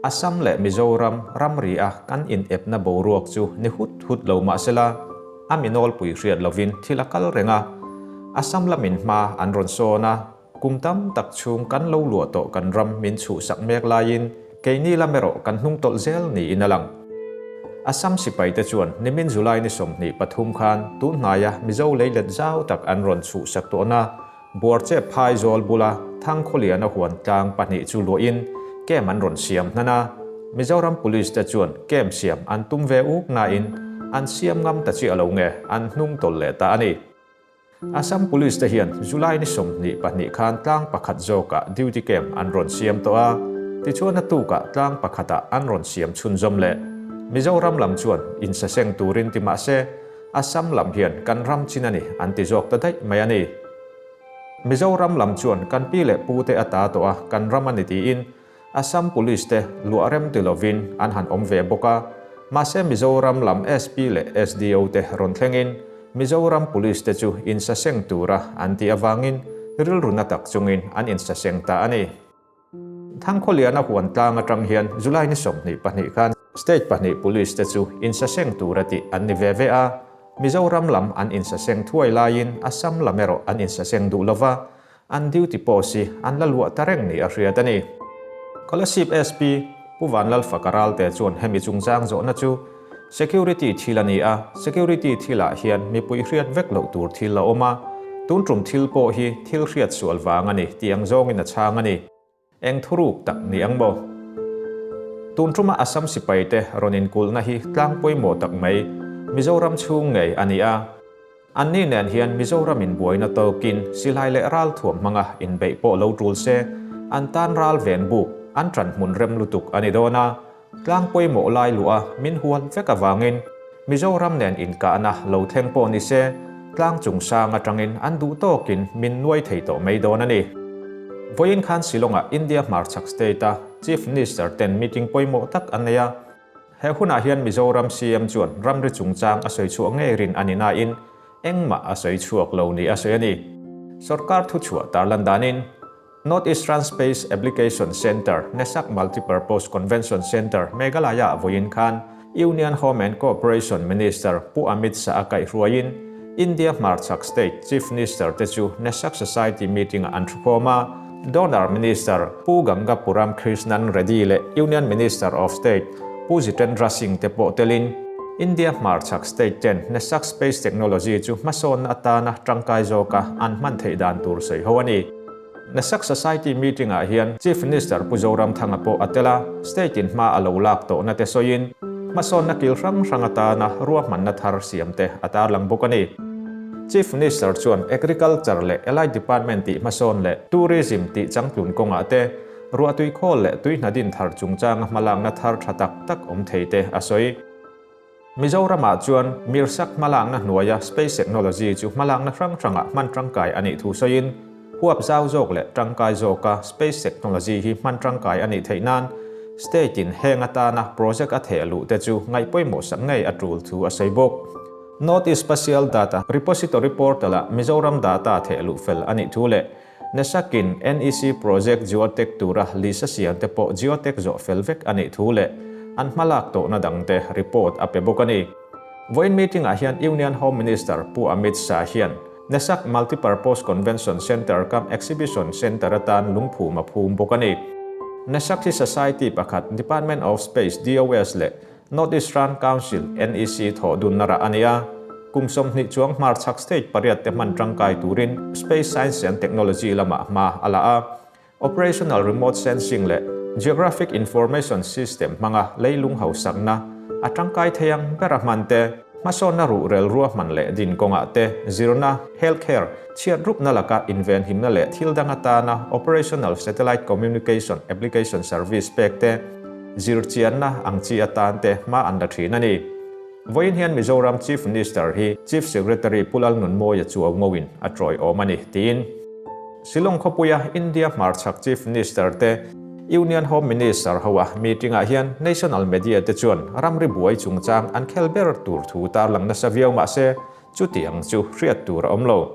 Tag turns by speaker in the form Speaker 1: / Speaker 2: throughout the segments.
Speaker 1: Assam leh Mizoram ramri a kan inepna boruak chu ni hut hut lo mah sela, a mi nawlpui hriat lovin thil a kal reng a. Assam lamin hma an rawn sawn a, kum tam tak chhung kan lo luah tawh kan ram min chhuhsak mek laiin keini lam erawh kan hnung tawlh zel niin a lang. Assam sipaite chuan nimin July ni 23 khan tun hnaia Mizo leilet zau tak an rawn chhuhsak tawhna Buarchep phaizawl bula Thangkhawliana huan tlang pahnih chu luahin camp an rawn siam hnan a, Mizoram Police te chuan camp siam an tum ve uk nain an siam ngam ta chiah lo nge an hnung tawlh leh ta a ni. Assam Police te hian July ni 22 khan tlang pakhat zawkah duty camp an rawn siam tawh a, tichuan a tukah tlang pakhatah an rawn siam chhunzawm leh. Mizoram lam chuan insaseng turin ti mah se, Assam lam hian kan ram chin a ni an ti zawk ta daih mai a ni. Mizoram lam chuan kan pi leh pu te a ta tawh a, kan ram a ni tiin Assam Police te luah rem ti lovin an han awm ve bawk a. Mahse Mizoram lam SP leh SDO te rawn thlengin Mizoram Police te chu insaseng tura an tih avangin rilru na tak chungin an insaseng ta a ni. Thangkhawliana huan tlang atang hian July ni 22 khan State pahnih Police te chu insaseng tura tih an ni ve ve a, Mizoram lam an insaseng thuai laiin Assam lam erawh an insaseng duh lova, an duty post hi an la luah ta reng ni a hriat a ni. Kolasib SP Pu Vanlalfaka Ralte chuan hemi chungchang zawhna chu Security thil a ni a, security thilah hian mipui hriat vek loh tur thil a awm a, tun tum thil pawh hi thil hriat sual vang a ni tih ang zawngin a chhang a ni. Eng thuruk tak ni ang maw? Tun tuma Assam sipaite rawn inkulhna hi tlang pawimawh tak mai Mizoram chhung ngei a ni a. Anni nen hian Mizoram in buaina tawkin silai leh ral thuam hmanga inbeih pawh lo tul se, an tan ral ven buk an ṭan hmun rem lutuk a ni dawn a. Tlang pawimawh lai luh a min hual vek avangin Mizoram nen inkahna lo thleng pawh ni se, tlang chung sang atangin an duh tawkin min nuai thei tawh mai dawn a ni. Vawiin khan Shillong-ah India hmarchhak state-a Chief Minister ten meeting pawimawh tak an nei a. He hunah hian Mizoram CM chuan ramri chungchang a sawi chhuah ngei rin a ni nain engmah a sawi chhuak lo ni a sawi a ni. Sorkar thuchhuah tarlan danin North Eastern Space Application Centre, Nesak Multipurpose Convention Centre, Meghalaya-ah vawiin khan Union Home and Cooperation Minister Pu Amit Shah a kaihhruaiin India hmarchhak State Chief Minister te chu Nesak Society meeting-ah an thukhawm a, Donor Minister Pu Gangapuram Krishnan Reddy leh Union Minister of State Pu Jitendra Singh te pawh telin India hmarchhak state ten Nesak Space Technology chu hmasawnna atana tangkai zawka an hman theih dan tur sawiho a ni. Nesak Society meeting-ah hian Chief Minister Pu Zoramthanga pawh a tel a, state-in hma a lo lak tawhna te sawiin, hmasawnna kil hrang hrang atana ruahmanna thar siam te a tarlang bawk a ni. Chief Minister chuan Agriculture leh Allied Department tih hmasawn leh Tourism tih changtlun kawngah te, ruahtui khawl leh tui hna din thar chungchanga hmalakna thar tha tak tak awm thei te a sawi. Mizoramah chuan Mirsak hmalakna hnuaia Space Technology chu hmalakna hrang hrangah hman tangkai a nih thu sawiin, huap zau zawk leh tangkai zawka Space Technology hi hman tangkai a nih theih nan State-in heng atana project a theh luh te chu ngaih pawimawh sak ngei a tul thu a sawi bawk. North East Spatial Data Repository Portal-ah Mizoram data theh luh fel a nih thu leh Nesakin NEC Project Geotech tura lisa siam te pawh Geotech zawh fel vek a nih thu leh an hmalak tawhna dangte report a pe bawk a ni. Vawiin meeting-ah hian Union Home Minister Pu Amit Shah hian Nesak Multipurpose Convention Centre cum Exhibition Centre atan lungphum a phum bawk a ni. Nesak hi Society pakhat Department of Space, DOS, leh North Eastern Council, NEC, thawh dunna rah a ni a, kum 20 chuang hmarchhak state pariat te hman tangkai turin Space Science and Technology lamah hma a la a. Operational Remote Sensing leh Geographic Information System hmanga leilung hausakna a tangkai thei ang bera hman te, hmasawnna ruhrel ruahman leh din kawngah te, zirna, healthcare, chhiatrupna laka invenhimna leh thil dang atana Operational Satellite Communication Application Service pek te, Zirchianna ang chi atan te hma an la thin a ni. Vawiin hian Mizoram Chief Minister hi Chief Secretary Pu Lalnunmawia chu au ngawin a tawiawm a ni, tiin Shillong khawpuia India hmarchhak Chief Minister te Union Home Minister hoa meeting-ah hian National Media te chuan ramri buai chungchang an khel ber tur thu tarlang nasa viau mah se chuti ang chu hriat tur a awm lo.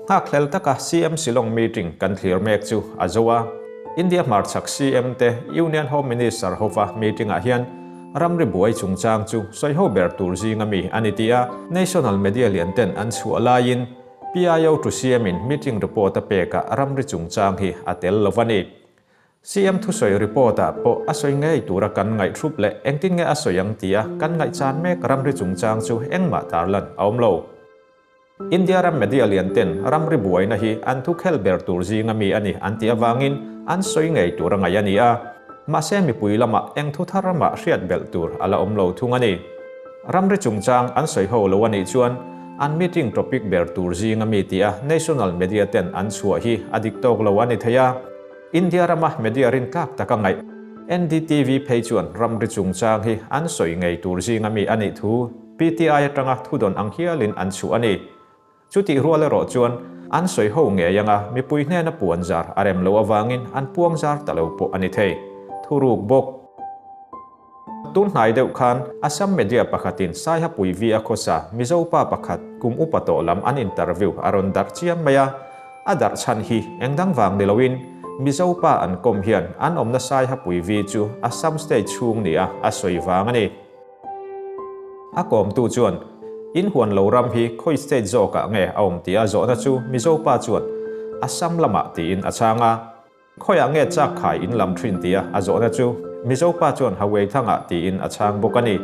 Speaker 1: Nghakhlel taka CM Shillong meeting kan thlir mek chu a zo a. India hmarchhak CM te Union Home Minister hova meeting-ah hian ramri buai chungchang chu sawiho ber tur zinga mi a ni tih a national media lian ten an chhuah laiin PIO to CM in meeting report a pekah ramri chungchang hi a tel lo a ni. CM thusawi report ah pawh a sawi ngei tura kan ngaihthup leh engtin nge a sawi ang tia kan ngaihchan mek ramri chungchang chu engmah tarlan a awm lo. India ram media lian ten ramri buaina hi an thu khel ber tur zinga mi a ni an tih avangin an sawi ngei tur a ngaih a ni a. Mahse mipui lamah eng thu thar ramah hriat belh tur a la awm lo thung a ni. Ramri chungchang an sawi ho lo a nih chuan an meeting topic ber tur zinga mi tia national media ten an chhuah hi a dik tawk lo a ni thei a. India rama media rintlak taka ngaih NDTV phei chuan ramri chungchang hi an sawi ngei tur zinga mi a nih thu PTI atanga thudawn ang hialin an chhuah a ni. Chutih rual erawh chuan an sawi ho ngei anga mipui hnena puan zar a rem loh avangin an puang zar ta lo pawh a ni thei. Thuruk bawk. Tun hnai deuh khan Assam media pakhatin Saihapui V a khawsa Mizo pa pakhat kum upa tawh lam an interview a rawn darh chiam mai a. A darh chhan hi eng dang vang ni loin Mizo pa an kawm hian an awmna Saihapui V chu Assam state chhung nia a sawi vang a ni. A kawmtu chuan, In huan lo ram hi khawi state zawkah nge a awm tih a zawhna chu Mizo pa chuan, Assam lamah tiin a chhang a. Khawiah nge chak khai in lam thin tia a zawhna chu Mizo pa chuan Hawei thangah tiin a chhang bawk a ni.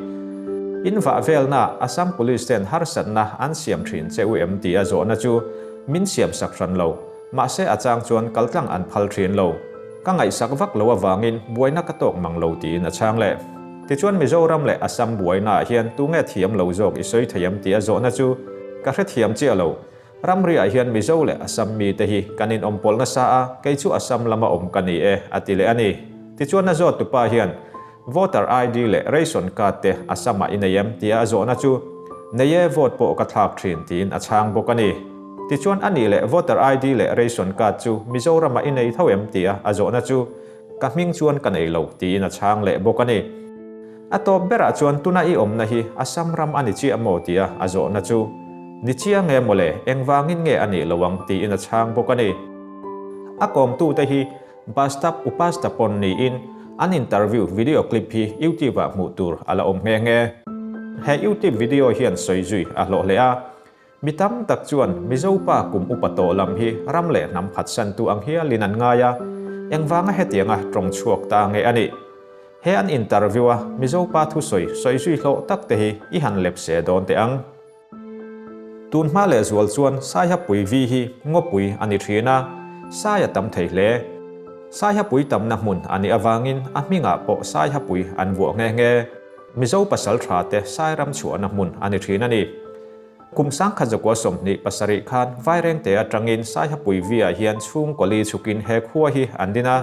Speaker 1: In vah velna Assam Police ten harsatna an siam thin che u em tih a zawhna chu min siam sak hran lo. Mahse a chang chuan kaltlang an phal thin lo. Ka ngaihsak vak lo avangin buaina ka tawk mang lo tiin a chhang leh. Tichuan Mizoram leh Assam buainaah hian tunge thiam lo zawk i sawi thei em tih a zawhna chu ka hrethiam chiah lo. Ramriah hian Mizo leh Assam mite hi kan inawm pawlh nasa a, kei chu Assam lama awm ka ni e a ti leh a ni. Tichuan a zawt tupa hian Voter ID leh Ration Card te Assam-ah i nei em tia a zawhna chu Nei e, vote pawh ka thlak thin tiin a chhang bawk a ni. Tichuan a nih leh Voter ID leh Ration Card chu Mizoramah i nei tho em tia a zawhna chu Ka hming chuan ka nei lo, tiin a chhang leh bawk a ni. A tawp berah chuan tuna i awmna hi Assam ram a ni chiah maw tia a zawhna chu, Ni chiang nge mawle, engvangin nge a nih lo ang, tiin a chhang bawk a ni. A kawmtute hi Bastap Upastapon niin an interview video clip hi YouTube-ah hmuh tur a la awm nghe nghe. He YouTube video hian sawi zui a hlawh hle a. Mi tam tak chuan Mizo pa kum upa tawh lam hi ram leh hnam phatsantu ang hialin an ngai a, engvanga hetianga tawng chhuak ta nge a nih? He an interview a Mizo pa thusawi sawi zui hlawh tak te hi i han lep se dawn teh ang. Tun hma leh zual chuan Saihapui vi hi ngawpui a ni thin a, sai a tam thei hle. Saihapui tamna hmun a nih avangin a hmingah pawh Saihapui an vuah nghe nghe. Mizo pasal tha te Sairam chhuahna hmun a ni thin a ni. Kum sangkhat zakua 27 khan Vairengte atangin Saihapui V-ah hian chhungkaw li chhukin he khua hi an din a.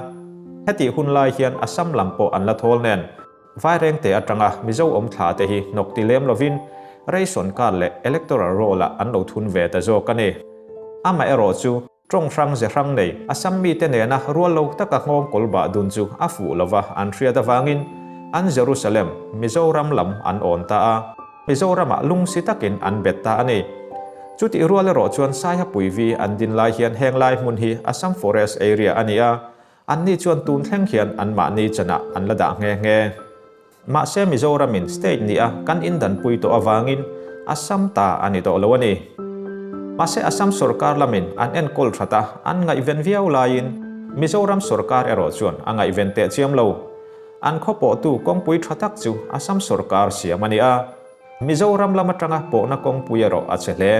Speaker 1: Hetih hun lai hian Assam lam pawh an la thawl nen. Vairengte atanga Mizo awm thla te hi hnawk ti lem lovin Ration Card leh Electoral Roll-ah an lo thun ve ta zawk a ni. Amaherawhchu. Tawng hrang ze hrang nei Assam mite nena rual lo taka nghawng kawl bah dun chu a fuh lova an hriat avangin an Jerusalem, Mizoram lam an awn ta a, Mizoramah lungsi takin an bet ta a ni. Chutih rual erawh chuan Saihapui vi an din lai hian heng lai hmun hi Assam Forest Area a ni a, anni chuan tun thleng hian anmahni chanah an la dah nghe nghe. Mahse Mizoramin state nia kan indanpui tawh avangin Assam ta a ni tawh lo a ni. Mahse Assam sorkar lamin an enkawl that a, an ngaihven viau laiin Mizoram sorkar erawh chuan a ngaihven teh chiam lo. An khaw pawhtu kawngpui tha tak chu Assam sorkar siam a ni a. Mizoram lam atanga pawhna kawngpui erawh a che hle.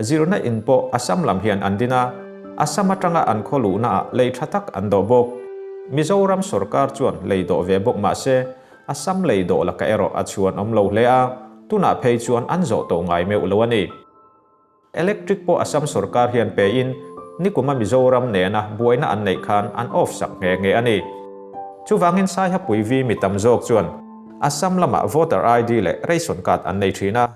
Speaker 1: Zirna in pawh Assam lam hian an din a, Assam atanga an khaw luhnaah lei tha tak an dawh bawk. Mizoram sorkar chuan lei dawh ve bawk mah se, Assam lei dawh laka erawh a chhuan awm lo hle a, tunah phei chuan an zawh tawh ngai meuh lo a ni. Electric pawh Assam sorkar hian pein nikuma Mizoram nena buaina an neih khan an off sak nghe nghe a ni. Chuvangin Saihapui vi mi tam zawk chuan Assam lamah voter ID leh ration card an nei thin a.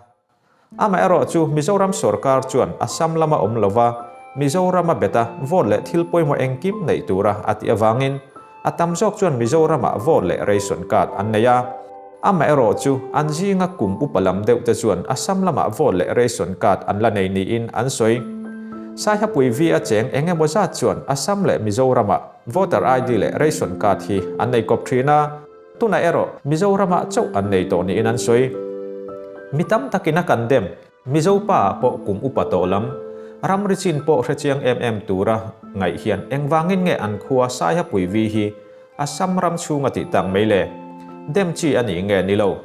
Speaker 1: Amaherawh chu Mizoram sorkar chuan Assam lama awm lova Mizorama beta vote leh thil pawimawh engkim neih tura a tih avangin A tam zawk chuan Mizoramah vote leh ration card an nei a. Amaherawh chu an zinga kum upa lam deuh te chuan Assam lamah vote leh ration card an la nei niin an sawi. Saihapui V a cheng eng emaw zat chuan Assam leh Mizoramah voter ID leh ration card hi an nei kawp thin a, tunah erawh Mizoramah chauh an nei tawh niin an sawi. Mi tam takin a kan dem. Mizo pa ah pawh kum upa tawh lam, ramri chin pawh hre chiang em em tura ngaih hian engvangin nge an khua Saihapui V hi Assam ram chhunga tih tak mai le? Dem chi a nih nge ni lo?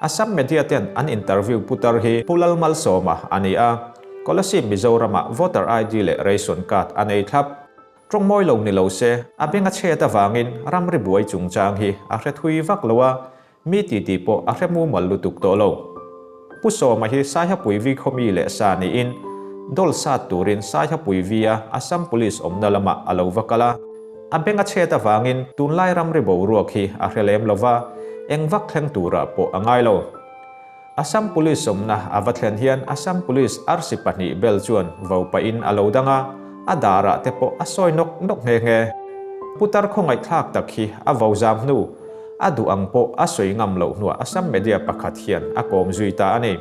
Speaker 1: Assam media ten an interview putar hi Pu Lalmalsawma a ni a, Kolasib Mizoramah voter ID leh ration card a nei thlap. Tawng mawi lo ni lo se, a beng a chhet avangin ramri buai chungchang hi a hre thui vak lo a, Mi titi pawh a hre mumal lutuk tawh lo. Pu Sawma hi Saihapui Vi khawmi leh sa niin Dawl sat turin Saihapui Vi-a Assam Police awmna lamah a lo va kal a. A beng a chhet avangin tunlai ramri boruak hi a hre lem lo va, eng vak thleng turah pawh a ngai lo. Assam Police awmna a va thlen hian Assam Police arsi pahnih bel chuan vo pahin a lo dang a, a darah te pawh a sawi nawk nawk nghe nghe. Putar khawngaihthlak tak hi a vo zam hnu, a duh ang pawh a sawi ngam loh hnuah Assam media pakhat hian a kawm zui ta a ni.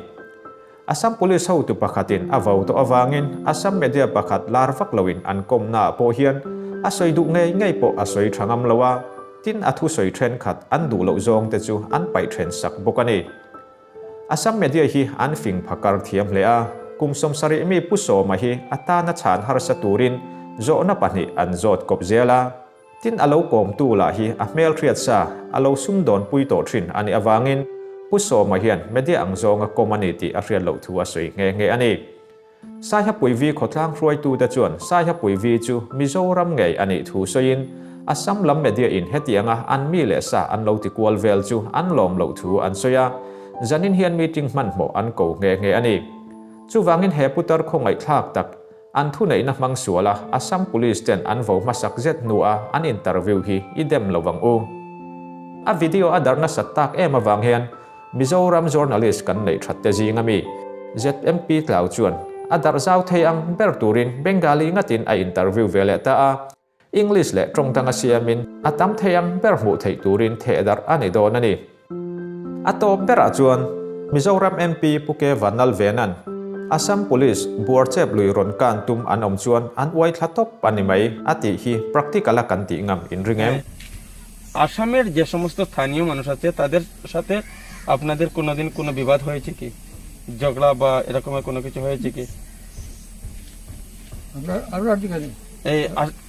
Speaker 1: Assam Police hotu pakhatin a vo tawh avangin Assam media pakhat lar vak loin an kawmnaah pawh hian a sawi duh ngei ngei pawh a sawi tha ngam lo a, tin a thusawi thenkhat an duh loh zawngte chu an paih then sak bawk a ni. Assam media hi an fing phakar thiam hle a, kum 70 mi Pu Sawma hi a tana chhan harsa turin zawhna pahnih an zawt kawp zel a. Tin a lo kawmtu lah hi a hmelhriat sa, a lo sumdawnpui tawh thin a nih avangin Pu Sawma hian media ang zawnga kawm a ni tih a hriat loh thu a sawi nghe nghe a ni. Saihapui Vi khawtlang hruaitute chuan Saihapui Vi chu Mizoram ngei a nih thu sawiin Assam lam media in hetianga an mi leh sa an lo ti kual vel chu an lawm loh thu an sawi a, zanin hian meeting hmanhmawh an ko nghe nghe a ni. Chuvangin he putar khawngaihthlak tak an thuneihna hmang sual a Assam Police ten an vo hmasak zet hnua an interview hi i dem lo ang u. A video a darh nasat tak em avang hian Mizoram journalist kan neih that te zing ami ZMP Tlau chuan a darh zau thei ang ber turin Bengali ngatin a interview ve leh ta a, English leh tawng danga siamin a tam thei ang ber hmuh theih turin theh darh a ni dawn a ni. A tawp berah chuan Mizoram MP Pu K Vanlalvena'n Assam Police buarchep lui rawn kan tum an awm chuan an uai thla tawp a ni mai a tih hi practical a kan tih ngam in ring em?
Speaker 2: আসামের যে সমস্ত স্থানীয় মানুষ আছে তাদের সাথে আপনাদের কোনোদিন কোনো বিবাদ হয়েছে কি ঝগড়া বা এরকমের কোনো কিছু হয়েছে কি
Speaker 3: আমরা দিকে নেই।
Speaker 2: এই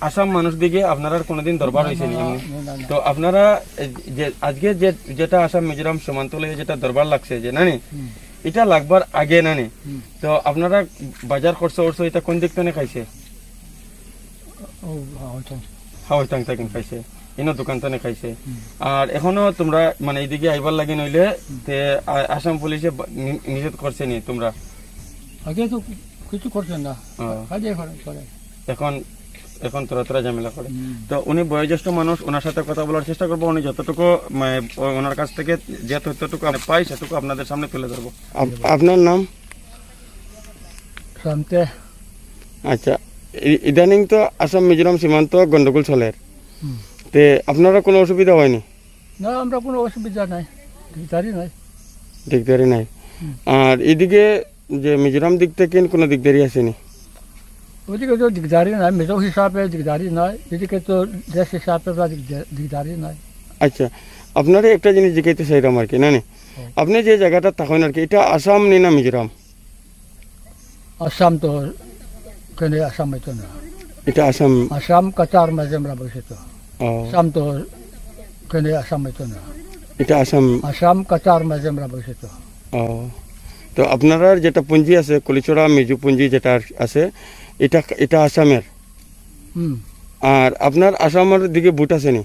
Speaker 2: আসাম মানুষ দিকে আপনারা কোনোদিন দরবার হয়েছে নি এমনি?
Speaker 3: না, না, না।
Speaker 2: তো আপনারা এই যে আজকে যে যেটা আসাম মিজোরাম সীমান্ত লইয়ে যেটা দরবার লাগছে যে নানি এটা লাগবার আগে নানি তো আপনারা বাজার খরচ ওরছ এটা কোন দিক থেকে খাইছে
Speaker 3: ও হয়তো
Speaker 2: হাওয়াই টাং খাইছে ইনো দোকান টানে খাইছে আর এখনো তোমরা মানে এইদিকে আইবার লাগি নইলে তে আসাম পুলিশে নিষেধ করছে নি তোমরা
Speaker 3: আগে তো কিছু করতেন না
Speaker 2: ও।
Speaker 3: কাজে করে করে
Speaker 2: এখন এখন তোরা তোরা ঝামেলা করে তো উনি বয়োজ্যেষ্ঠ মানুষ ওনার সাথে কথা বলার চেষ্টা করবো উনি যতটুকু মানে ওনার কাছ থেকে যে তথ্যটুকু আমি পাই সেটুকু আপনাদের সামনে তুলে ধরবো আপনার নাম
Speaker 3: শান্তে
Speaker 2: আচ্ছা ইদানিং তো আসাম মিজোরাম সীমান্ত গন্ডগোল চলে তে আপনারা কোনো অসুবিধা হয়নি
Speaker 3: না আমরা কোনো অসুবিধা নাই দিকদারি নাই
Speaker 2: দিকদারি নাই আর এদিকে যে মিজোরাম দিক থেকে কোনো দিকদারি আসেনি
Speaker 3: ওদিকে তো দিকদারি নাই মিজো হিসাবে দিকদারি নাই এদিকে তো দেশ হিসাবে আমরা দিকদারি নাই
Speaker 2: আচ্ছা আপনারা একটা জিনিস জিজ্ঞাসা চাইলাম আর কি না নি? আপনি যে জায়গাটা থাকেন আর কি এটা আসাম নি না মিজোরাম
Speaker 3: আসাম তো কেন আসাম হইতো না
Speaker 2: এটা আসাম
Speaker 3: আসাম কাচার মাঝে আমরা বসে তো
Speaker 2: ও,
Speaker 3: আসাম তো কেন আসাম হইতো না
Speaker 2: এটা আসাম
Speaker 3: আসাম কাচার মাঝে আমরা বসে তো
Speaker 2: ও তো আপনারা যেটা পুঞ্জি আছে কলিচড়া মিজু পুঞ্জি যেটা আছে এটা এটা আসামের
Speaker 3: হুম
Speaker 2: আর আপনার আসামের দিকে ভোট আছে নি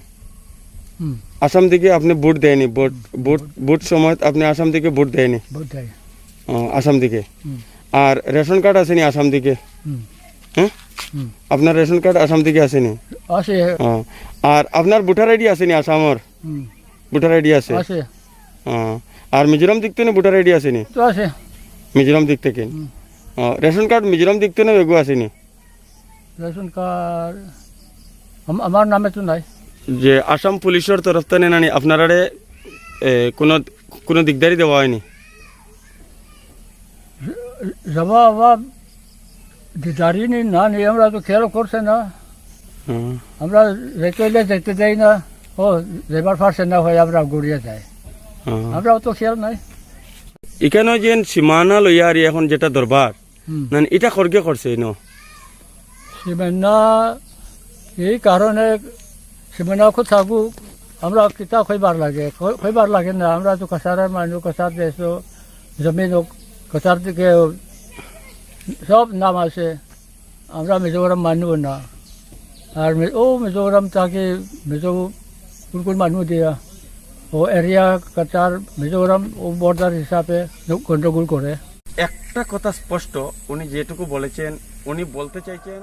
Speaker 3: হুম
Speaker 2: আসাম দিকে আপনি ভোট দেয়নি vote vote vote সময় আপনি আসাম দিকে ভোট দেয়নি
Speaker 3: ভোট দেয়
Speaker 2: ও, আসাম দিকে
Speaker 3: হুম
Speaker 2: আর রেশন কার্ড আসেনি আসাম দিকে
Speaker 3: হুম
Speaker 2: হ্যাঁ
Speaker 3: হুম
Speaker 2: আপনার রেশন কার্ড আসাম দিকে আসেনি
Speaker 3: আছে
Speaker 2: ও, আর আপনার ভোটার আইডি আসেনি আসামর
Speaker 3: হুম
Speaker 2: ভোটার আইডি আছে
Speaker 3: আছে
Speaker 2: ও, আর মিজোরাম দিক থেকে ভোটার আইডি আসেনি
Speaker 3: তো আছে
Speaker 2: মিজোরাম দিক থেকে
Speaker 3: হুম।
Speaker 2: ও, রেশন কার্ড মিজোরাম দিক থেকে এগু আসেনি
Speaker 3: রেশন কার্ড আমার নামে তো নাই
Speaker 2: যে আসাম পুলিশের তরফ থেকে নানি আপনারা কোনো কোনো দিকদারি দেওয়া হয়নি
Speaker 3: যাওয়া আওয়া দিদারি নেই না নেই, আমরা তো খেয়াল করছে না।
Speaker 2: হুম।
Speaker 3: আমরা যেতে হইলে যেতে দেই না, ও যাইবার পারছে না হয় আমরা গড়িয়ে যাই।
Speaker 2: হুম।
Speaker 3: আমরা অত খেয়াল নাই।
Speaker 2: এখানে যে সীমানা লইয়া আর এখন যেটা দরবার,
Speaker 3: হুম।
Speaker 2: না এটা খর্গে করছে ন?
Speaker 3: সীমানা এই কারণে সীমানা খুব থাকুক, আমরা কিতা খইবার লাগে, খইবার লাগে না। আমরা তো কাছারের মানুষ, কাছার দেশ, জমিন কাছার দিকে সব নাম আছে। আমরা মিজোরাম মানব না। আর ও মিজোরাম তাকে মিজো কোন কোন মানুষ দিয়া ও এরিয়া কাছার মিজোরাম ও বর্ডার হিসাবে গন্ডগোল করে।
Speaker 2: একটা কথা স্পষ্ট, উনি যেটুকু বলেছেন, উনি বলতে চাইছেন